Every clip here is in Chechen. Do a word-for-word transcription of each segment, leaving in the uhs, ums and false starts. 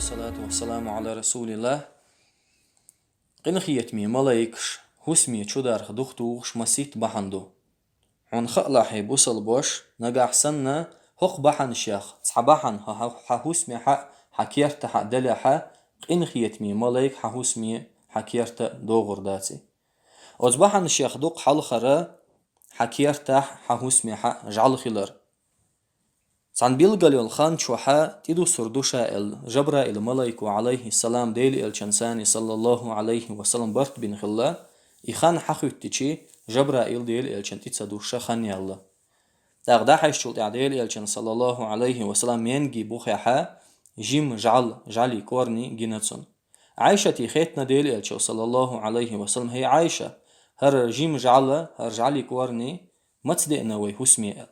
Салату вассаламу аля расулиллах. Къинхетаме малайкаш хӀусаме чударх духтухаш масийтта бахьан ду. Хьона хаалахь, хӀай бусалбош, нагахь санна хӀокху бахьанашех цхьа бахьана хьа, хьа, хьа хӀусамехьа, хьа кертахьа делахьа, къинхетаме малайк хьа хӀусаме, хьа керта догӀур даций. Оцу бахьанашех ду-кх хьалхара хьа кертахь, хьа хӀусамехьа жӀаьла хилар. Цхьана билггал йолу хан чохьа тӀедуссур ду ша аьлла, Жабраил малайко, алейхиссалам, Делан элчанна, саллаллаху алейхи ва саллам, барт бина хилла, и хан хьахӀуьттичи, Жабраил Делан элчанна тӀе ца дусса хан яьлла. ТӀаккха дӀахьаьжчул тӀаьхьа Делан элчанна, саллаллаху алейхи ва саллам, менги бухехьа жима жӀаьла, жӀаьлий кӀорни гина цунна. Ӏайшате хаьттина Делан элчано, саллаллаху алейхи ва саллам: «ХӀей Ӏайша, хӀара жима жӀаьла, хӀара жӀаьлий кӀорни маца деана вай хӀусаме?» аьлла.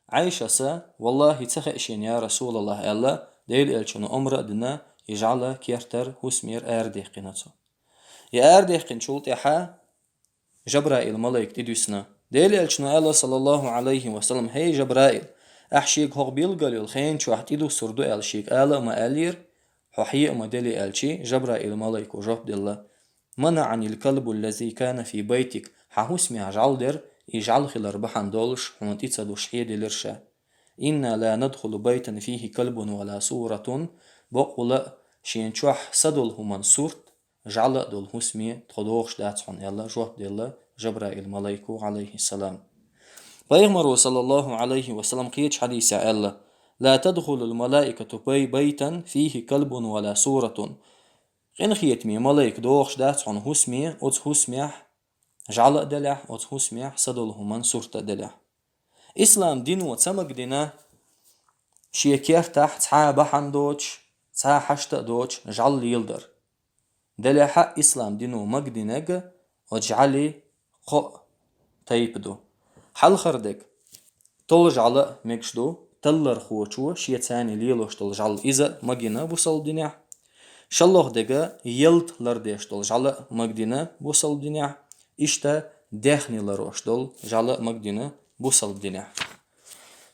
Ӏайшас: «Валлахи, ца хаьа шена, я Расулаллах», аьлла, Делан элчано омра а дина, и жӀаьла кертара, хӀусамера арадаьккхина цо. И арадаьккхинчул тӀаьхьа Жабраил малайк тӀедуьссина. Делан элчано аьлла, саллаллаху алейхи ва саллам: «ХӀей Жабраил, ахь шега хӀокху билггал йолу хен чохь тӀедуссур ду аьлла шега ала а ма аьллера, хьо хье а ма делла», аьлчи, Жабраил малайко жоп делла: «МанаӀанил калбу ллази кана фи байтик, хьан хӀусамехь жӀаьла дерг, и жӀаьла хилар бахьана долуш хьуна тӀе ца дусса хьеделира ша. Инна ла надхулу байтан фихи калбун ва ла суратун, бакъволу а шен чохь са долу хӀуман сурт, жӀаьла а долу хӀусаме тхо дохуш дац хьуна», аьлла, жоп делла Жабраил малайко, алейхиссалам. Пайхамаро, саллаллаху алейхи ва саллам, кхечу хьадисехь аьлла: «Ла тадхулул малаикату бай-, байтан фихи калбун ва ла суратун». Къинхетаме малайк дохуш дац хьуна хӀусаме, оцу хӀусамехь жӀаьла а делахь, оцу хӀусамехь са долу хӀуман сурт а делахь. Ислам дино ца магадина шен кертахь цхьа а бахьана доцуш, цхьа а хьашта а доцуш жӀаьла леладар. Делахь а ислам дино магадинарг оцу жӀаьлийн кхоъ тайпа ду. Хьалхара дерг, толу жӀаьла а мегаш ду, таллархочо шен царний лелош долу жӀаьла, иза а магийна бусалба динехь. ШолгӀа дерг, ялта лардеш долу жӀаьла а магийна бусалба динехь, иштта даьхни ларош долу жӀаьла а магийна бусалба динехь.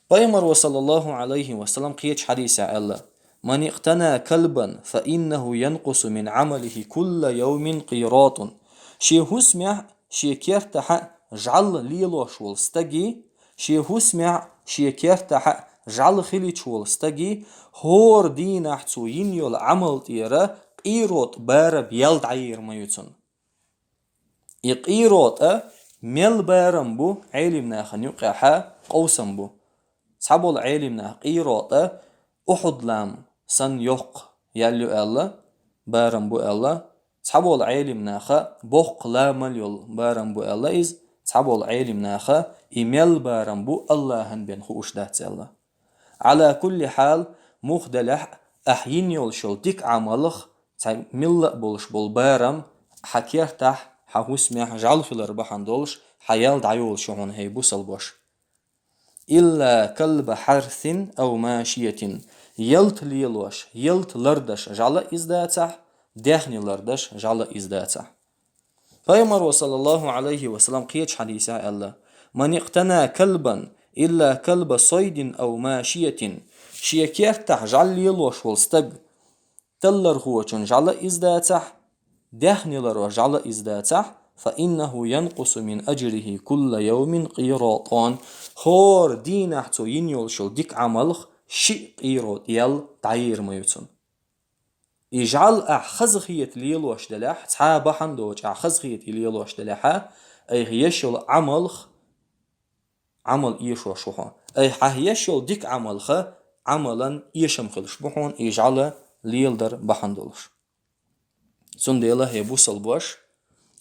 Пайхамаро, саллаллаху алейхи ва саллам, кхечу хьадисехь аьлла: «Ман икътана калбан, фа иннаху янкъусу мин Ӏамалихи кулла йовмин къиратун». Шен хӀусамехь, шен кертахь жӀаьла лелош волу стаге, шен хӀусамехь, шен кертахь жӀаьла хилча волу стаге, хӀора дийнахь цо йина йолу Ӏамал тӀера къирот барам ял дӀайийр ма ю цунна. И къирот а мел барам бу, Ӏелимнахана юкъехь къовсам бу. Цхьаболу Ӏелимнаха къирот а Ухьуд-лам санна йоккха ял ю аьлла, барам бу аьлла, цхьаболу Ӏелимнаха боккха ламал йолу барам бу аьлла иза, цхьаболу Ӏелимнаха и мел барам бу Аллахьана бен хууш дац аьлла. Ӏала кулли хьал, муха делахь а, ахь йина йолуш йолу дика Ӏамалх цхьа милла а болуш болу барам хьан кертахь, хьан хӀусамехь жӀаьла хилар бахьана долуш хьан ял дӀайолуш ю хьуна, хӀей бусалбош. Илла калба хьарсин ав машиятин. Ялта лелош, ялта лардаш жӀаьла иза дацахь, даьхни лардаш жӀаьла иза дацахь. Пайхамаро, саллаллаху алейхи ва саллам, кхечу хьадисехь аьлла: «Ман икътана калбан илла калба сайдин ав машиятин». Шен кертахь жӀаьла лелош волу стаг, таллархочун жӀаьла иза дацахь, даьхни ларо жӀаьла иза дацахь, «фа иннаху янкъусу мин аджрихи кулла йовмин къиратан». ХӀора дийнахь цо йина йолуш йолу дика Ӏамалх шиъ къирот ял дӀайийр ма ю цунна. И жӀаьла ахь хазахета лелош делахь, цхьа а бахьана доцуш ахь хазахета и лелош делахьа, айхьа еш йолу Ӏамалх Ӏамал эшош ву хьо. Айхьа еш йолу дика Ӏамалха Ӏамалан эшам хилаш бу хьуна и жӀаьла леладар бахьана долуш. Цундела, хӀей бусалбош,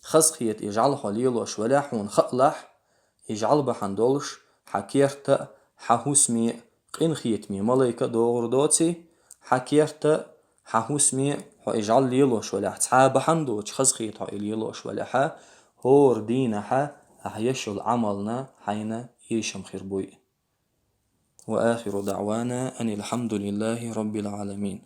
хазахета и жӀаьла хьо лелош велахь, хьуна хаалахь, и жӀаьла бахьана долуш хьан керта а, хьан хӀусаме а къинхетаме малайка а догӀур доций, хьан керта а, хьан хӀусаме а хьо и жӀаьла лелош велахь, цхьа а бахьана доцуш хазахета хьо и лелош велахьа, хӀора дийнахьа ахь еш йолу Ӏамална хьайна эшам хир буй. Ва ахиру даъвана анил хьамдулиллахи раббил Ӏаламин.